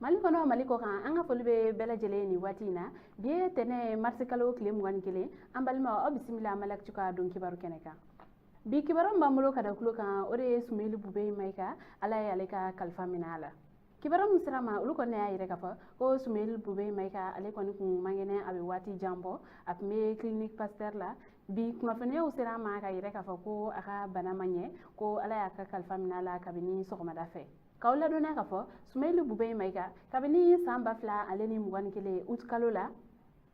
Mali kɔnɔ, Mali kɔ kan, an ka foli bɛ bɛɛ lajɛlen nin waati in na. Bi ye tɛnɛ, marisi kalo tile 21. An balimaw, aw bisimila Mali Actu ka don kibaru kɛnɛ kan. Bi kibaru min b'an bolo ka da tulo kan, o de ye Sumeli Bubɛyi Mayiga, Ala ye ale ka kalifa minɛ a la. Kibaru min sera ma, olu kɔni y'a yɛrɛ k'a fɔ ko Sumeli Bubɛyi Mayiga, ale kɔni kun man kɛnɛ, a bɛ waati jan bɔ, a tun bɛ Clinique Pasteur la. Bi kunnafoniyaw sera a ma ka yɛrɛ k'a fɔ ko a ka bana ma ɲɛ, ko Ala y'a ka kalifa minɛ a la kabini sɔgɔmada fɛ. K'aw ladɔnniya k'a fɔ Sumeli Bubɛyi Mayiga, kabini san 2021 uti kalo la,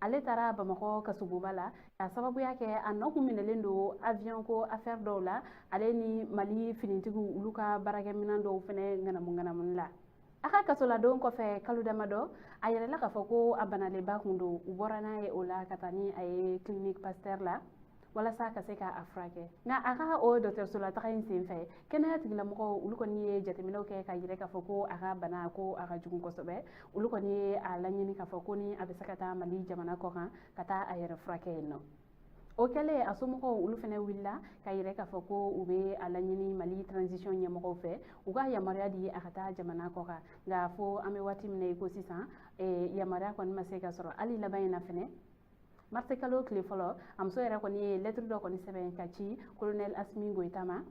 ale taara Bamakɔ kasoboba la ka sababuya kɛ a nɔ kun minɛlen don avion ko affaire dɔw la, ale ni Mali finitigiw olu ka baarakɛminɛn dɔw fɛnɛ ŋanamu ŋanamuni la. A ka kasoladon kɔfɛ kalo damadɔ, a yɛrɛla k'a fɔ ko a banalenba kun don. U bɔra n'a ye o la ka taa ni a ye Clinique Pasteur la walasa ka se ka a furakɛ. Nka a ka o dɔgɔtɔrɔso la taga in senfɛ, kɛnɛya tigilamɔgɔw olu kɔni ye jateminɛw kɛ ka yɛrɛ k'a fɔ ko a ka bana, ko a ka jugu kosɛbɛ. Olu kɔni ye a laɲini k'a fɔ ko ni a bɛ se ka taa Mali jamana kɔ kan ka taa a yɛrɛ furakɛ yen nɔ. O kɛlen, a somɔgɔw olu fɛnɛ wulila ka yɛrɛ k'a fɔ ko u bɛ a laɲini Mali transition ɲɛmɔgɔw fɛ, u ka yamaruya di a ka taa jamana kɔ kan. Nka fo an bɛ waati min na i ko sisan, yamaruya kɔni ma se ka sɔrɔ. Hali laban in na fɛnɛ, marisi kalo tile fɔlɔ, a muso yɛrɛ kɔni ye lɛtiri dɔ kɔni sɛbɛn ka ci colonel Asimi Goyita ma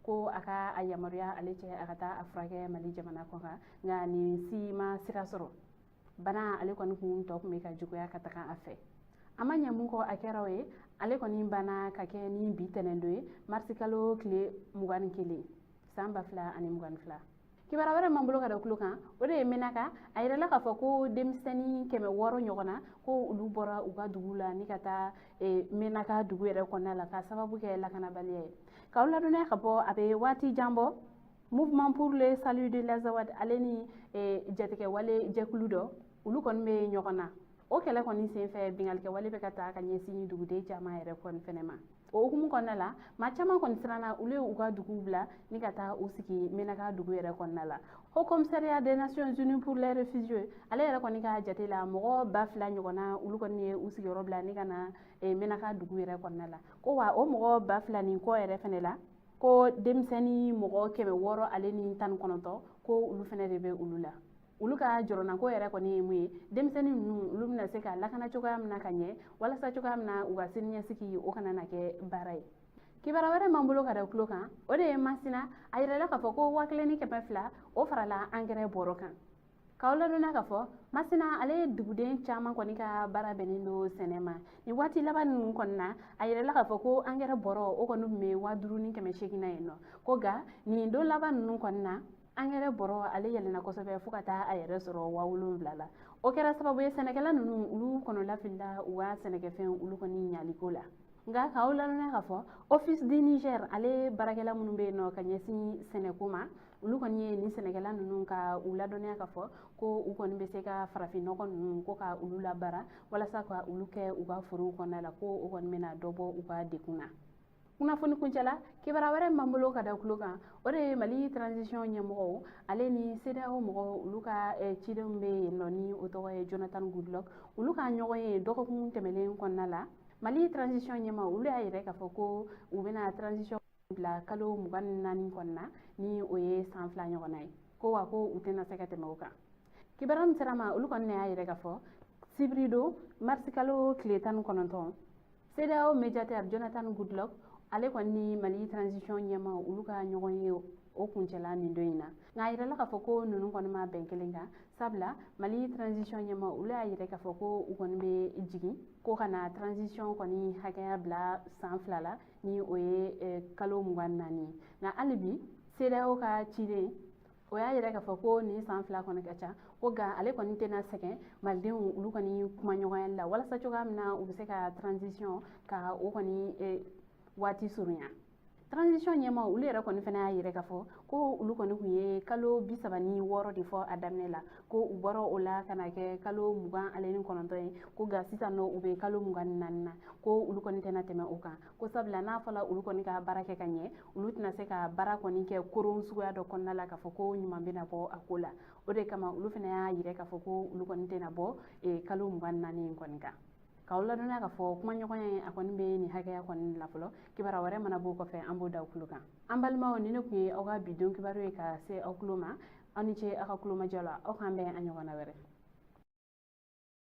ko a ka a yamaruya ale cɛ a ka taa a furakɛ Mali jamana kɔ kan. Nka nin si ma sira sɔrɔ. Bana ale kɔni kun tɔ kun bɛ ka juguya ka taga a fɛ. A ma ɲɛ mun kɔ, a kɛra o ye, ale kɔni banna ka kɛ ni bi tɛnɛn don ye, marisi kalo tile 21, san 2022. Kibaruya wɛrɛ m'an bolo ka da tulo kan, o de ye Menaka. A yirala k'a fɔ ko denmisɛnnin 600 ɲɔgɔn na, ko olu bɔra u ka dugu la ni ka taa Menaka dugu yɛrɛ kɔnɔna la ka sababu kɛ lakanabaliya ye. K'aw ladɔnniya ka bɔ, a bɛ waati jan bɔ, Mouvement pour le salut de l'Azawad ale ni jatigɛwale jɛkulu dɔ, olu kɔni bɛ ɲɔgɔn na. O kɛlɛ kɔni senfɛ, bingalikɛwale bɛ ka taa ka ɲɛsin duguden caman yɛrɛ kɔni fɛnɛ ma. O hukumu kɔnɔna la, maa caman kɔni siranna, olu ye u ka duguw bila ni ka taa u sigi Menaka dugu yɛrɛ kɔnɔna la. Haut Commissariat des Nations Unies pour les réfugiés, ale yɛrɛ kɔni ka jate la, mɔgɔ 2000 ɲɔgɔnna, olu kɔni ye u sigiyɔrɔ bila ni ka na Menaka dugu yɛrɛ kɔnɔna la. Ko wa o mɔgɔ 2000 nin kɔ yɛrɛ fɛnɛ la, ko denmisɛnnin mɔgɔ 619, ko olu fɛnɛ de bɛ olu la. Olu ka jɔrɔnako yɛrɛ kɔni ye mun ye? Denmisɛnnin ninnu, olu bɛna se ka lakana cogoya min na ka ɲɛ, walasa cogoya min na u ka siniɲɛsigi o kana na kɛ baara ye. Kibaruya wɛrɛ m'an bolo ka da tulo kan, o de ye Masina. A yirala k'a fɔ ko 1200 o farala angɛrɛ bɔrɔ kan. K'aw ladɔnniya k'a fɔ Masina, ale ye duguden caman kɔni ka baara bɛnnen don sɛnɛ ma. Nin waati laban ninnu kɔni na, a yirala k'a fɔ ko angɛrɛ bɔrɔ o kɔni tun bɛ 5800 na yen nɔ. Ko nka nin don laban ninnu kɔni na, angɛrɛ bɔrɔ ale yɛlɛnna kosɛbɛ fo ka taa a yɛrɛ sɔrɔ 7000 la. O kɛra sababu ye, sɛnɛkɛla ninnu olu kɔnɔla filila u ka sɛnɛkɛfɛn olu kɔni ɲaliko la. Nka k'aw ladɔnniya k'a fɔ Office du Niger, ale baarakɛla minnu bɛ yen nɔ ka ɲɛsin sɛnɛko ma, olu kɔni ye nin sɛnɛkɛla ninnu ka u ladɔnniya k'a fɔ ko u kɔni bɛ se ka farafinnɔgɔ ninnu ko ka olu labaara walasa ka olu kɛ u ka forow kɔnɔna la, ko o kɔni bɛna dɔ bɔ u ka degun na. Kunnafoni kuncɛla, kibaruya wɛrɛ m'an bolo ka da tulo kan, o de ye Mali transition ɲɛmɔgɔw ale ni CEDEAO mɔgɔw olu ka cidenw bɛ yen nɔ, ni o tɔgɔ ye Jonathan Goodluck, olu ka ɲɔgɔn ye dɔgɔkun tɛmɛnen kɔnɔna la. Mali transition ɲɛmaa olu y'a yɛrɛ k'a fɔ ko u bɛna transition bila kalo 24 kɔnɔna, ni o ye san 2 ɲɔgɔnna ye, ko wa ko u tɛna se ka tɛmɛ o kan. Kibaruya min sera ma, olu kɔni y'a yɛrɛ k'a fɔ sibiri don, marisi kalo tile 19, CEDEAO médiateur Jonathan Goodluck ale kɔni ni Mali transition ɲɛmaa olu ka ɲɔgɔn ye o kuncɛla nin don in na. Nka a yirala k'a fɔ ko ninnu kɔni ma bɛn kelen kan, sabula Mali transition ɲɛmaa olu y'a yira k'a fɔ ko u kɔni bɛ jigin ko ka na transition kɔni hakɛya bila san 2 la, ni o ye kalo 24 ye. Nka hali bi, CEDEAO ka ciden o y'a yira k'a fɔ ko nin san 2 kɔni ka ca, ko nka ale kɔni tɛna sɛgɛn malidenw olu kɔni kumaɲɔgɔnyali la walasa cogoya min na u bɛ se ka transition ka o kɔni waati surunya. Transition ɲɛmaa olu yɛrɛ kɔni fana y'a yira k'a fɔ ko olu kɔni tun ye kalo 36 de fɔ a daminɛ la, ko u bɔra o la ka na kɛ kalo 29 ye, ko nka sisan nɔ u bɛ kalo 24 na, ko olu kɔni tɛna tɛmɛ o kan, ko sabula n'a fɔla olu kɔni ka baara kɛ ka ɲɛ, olu tɛna se ka baara kɔni kɛ koron suguya dɔ kɔnɔna la k'a fɔ ko ɲuman bɛna bɔ a ko la. O de kama olu fana y'a yira k'a fɔ ko olu kɔni tɛna bɔ kalo 24 in kɔni kan. K'aw ladɔnniya k'a fɔ kumaɲɔgɔnya in a kɔni bɛ nin hakɛya kɔni la fɔlɔ. Kibaruya wɛrɛ mana b'o kɔfɛ, an b'o da aw tulo kan. An balimaw, ni ne tun ye aw ka bi don kibaru ye ka se aw tulo ma. Aw ni ce aw ka kulomajɔ la. Aw k'an bɛn a ɲɔgɔnna wɛrɛ.